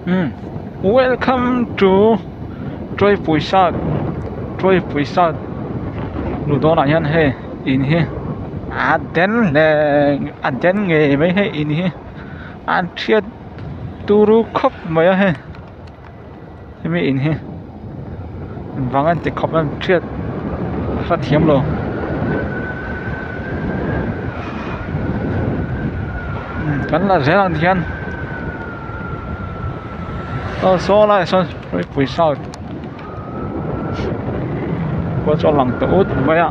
Umm welcome to Tuaipui South Tuaipui South luh dawnah hian hei in hi a den hle a den ngei mai hei in hi an thiat turu khawp mai a hei hemi in hi engvang a ti khawp a an hriat hrethiam lo kan la zel ang hian aw saw lai ah sawn rawipui south khua chu a lang ta ut mai a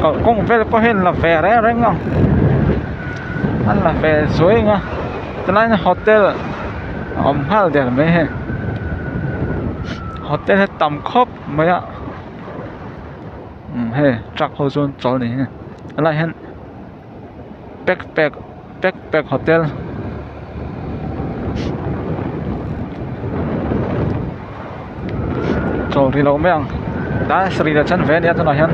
kalkawng vel pawh hi an la ve reng reng a an la ve zuai ang a tilai hian hotel a awm nghal der mai hei hotel hi tam khawp mai a umm hei truck ho chu an chawl a ni hi helaiah hian backpack backpack hotel chawl rih loh mai ang dance rih leh chen ve a nia tunah hian.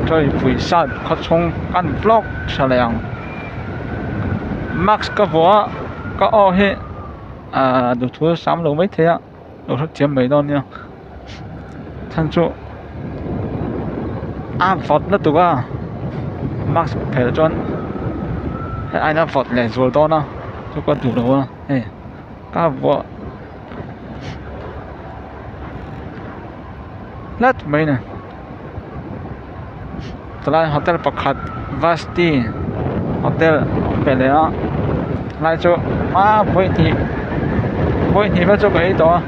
Tuaipui side khaw chhung kan vlog tha leh ang mask ka vuah a ka aw hi ahh duhthu a sam lo maithei a lo hrethiam mai dawn nia chhan chu a vawt lutuk a mask phelh chuan hei aiin a vawt leh zual dawn a chu ka duh lo a hei ka vuah. Hlat mai ni tilai hotel pakhat vasti hotel a awm ve leh a helai chu a vawi hnih vawi hnih vel chu ka ei tawh a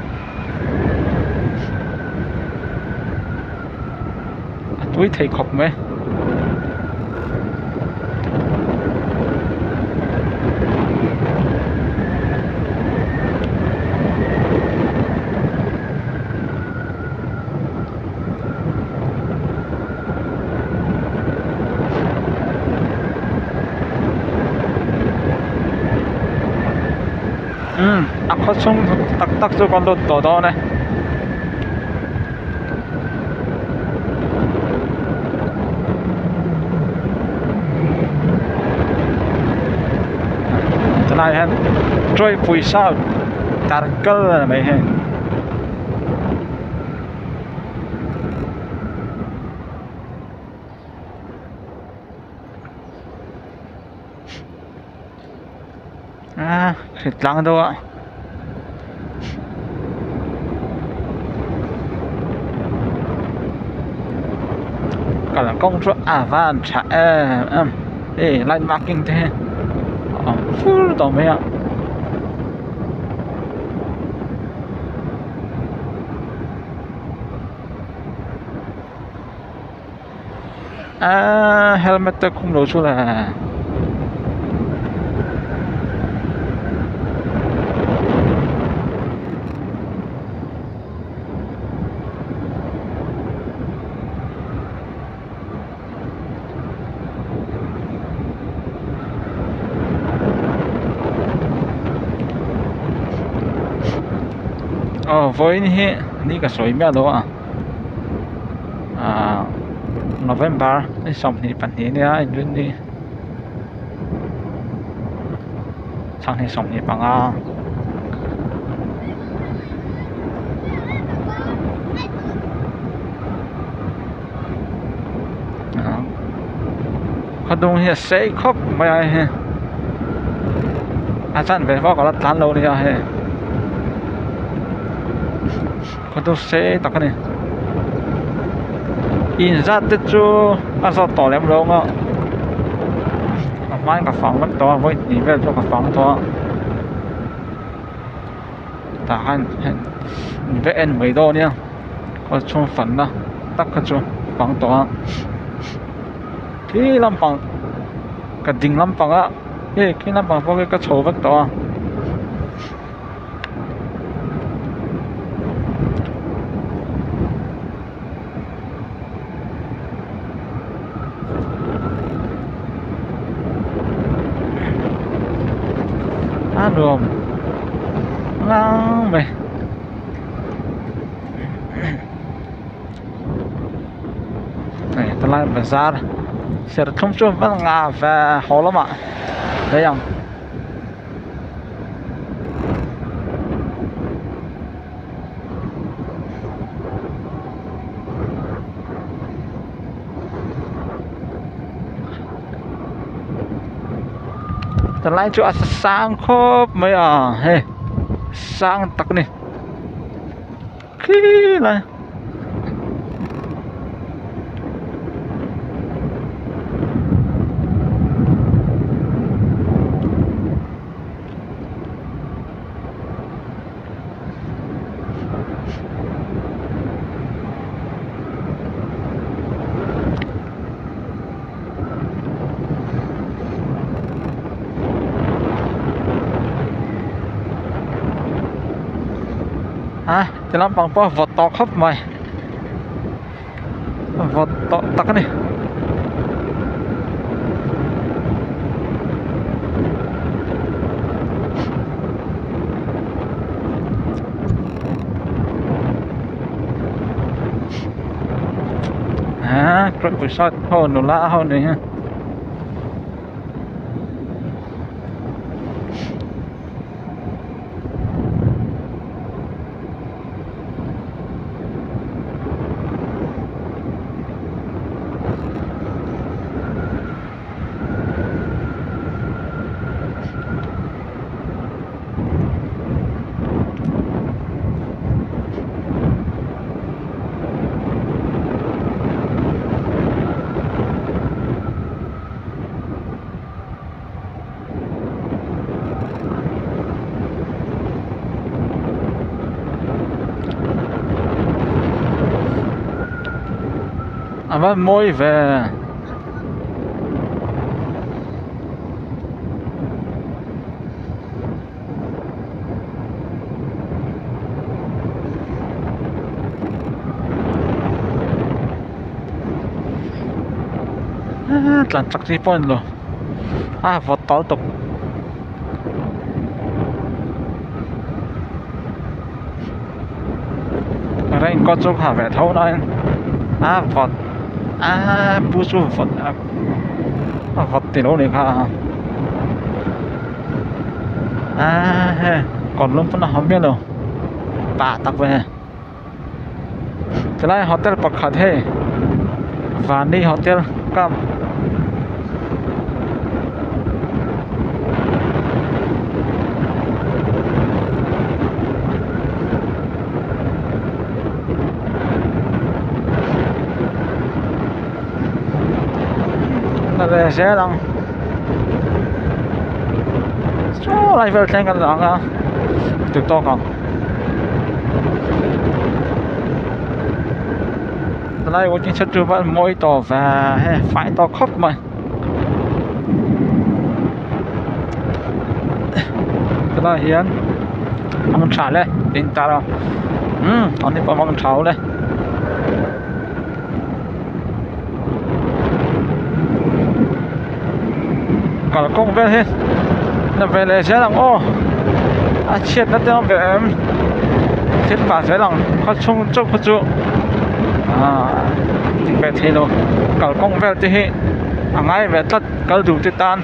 a tui thei khawp mai. Umm a khaw chhung tak tak chu kan lut tawh dawn e. Tunah hian Tuaipui South Tarkal a ni mai hei. A hritlang deuh a kalkawng chu a van tha em em hei light marking te hi a awm fur tawh mai a. Aaa helmet te khum lo chu le aw vawiin hi ni ka sawi miah lo a. Ahh November ni 22 nia inrinni sanghnih 25 ahh khawdung hi a sei khawp mai a hei a chanve vak a la tlan lo nia hei. Khaw sei tak a ni inzat te chu a zawt tawh lem lo ang a a hmain ka fang vek tawh a vawi hnih vel chu ka fang tawh a tah khan in va en mai dawn nia khaw chhung fanna tak kha chu fang tawh a khi lampang ka ding lampang a hei khi lampang pawh khi ka chho vek tawh a. A nuam ngang mai. Hei tilai bazar serthlum chu hman nga ve haw lamah lei ang. Tilai chu a sang khawp mai a hei sang tak a ni khilai. A ti lampang pawh a vawt tawh khawp mai a vawt tawh tak a ni. Ah pawisa ho nula ho ni hi. A va mawi ve. Tlan chak chi pawh a ni lo a vawt tawh lutuk. Raincoat chu ha ve tho nain a vawt a pu chu vawt a vawt tih lo ni kha a hei kawr lum pawn a ha miah lo pa tak mai hei tilai hotel pakhat hei vani hotel kam. Ve zel ang saw lai vel thleng kan ang a duh tawk ang tilai waiting shed chu va mawi tawh ve hei fai tawh khawp mai tilai hian mang tha le tin tar a umm an ni pawh mang tha le. Kalkawng vel hi na ve leh zel ang aw a chhiat na te awm ve em thil pah zel ang khaw chhung chauh kha chu ah ti ve thei lo kalkawng vel te hi a ngai ve tlat kal duh te tan.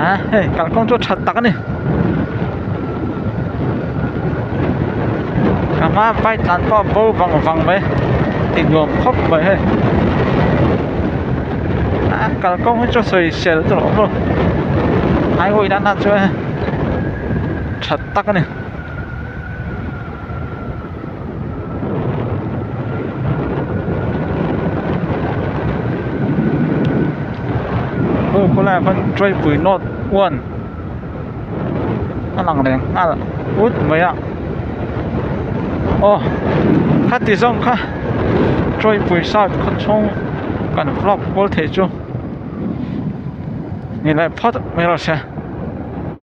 A hei kalkawng chu that tak a ni ka hma bike tlan pawh a bo vang vang mai ti nuam khawp mai hei a kalkawng hi chu sawi sel tur a awm lo highway tan ah chuan that tak a ni. Aw khawlaiah khan Traipui North 1. A lang leh nghal ut mai a aw khati zawng kha Tawipui South khawchhung kan vlog kual theih chu ni leh phawt mai rawh se.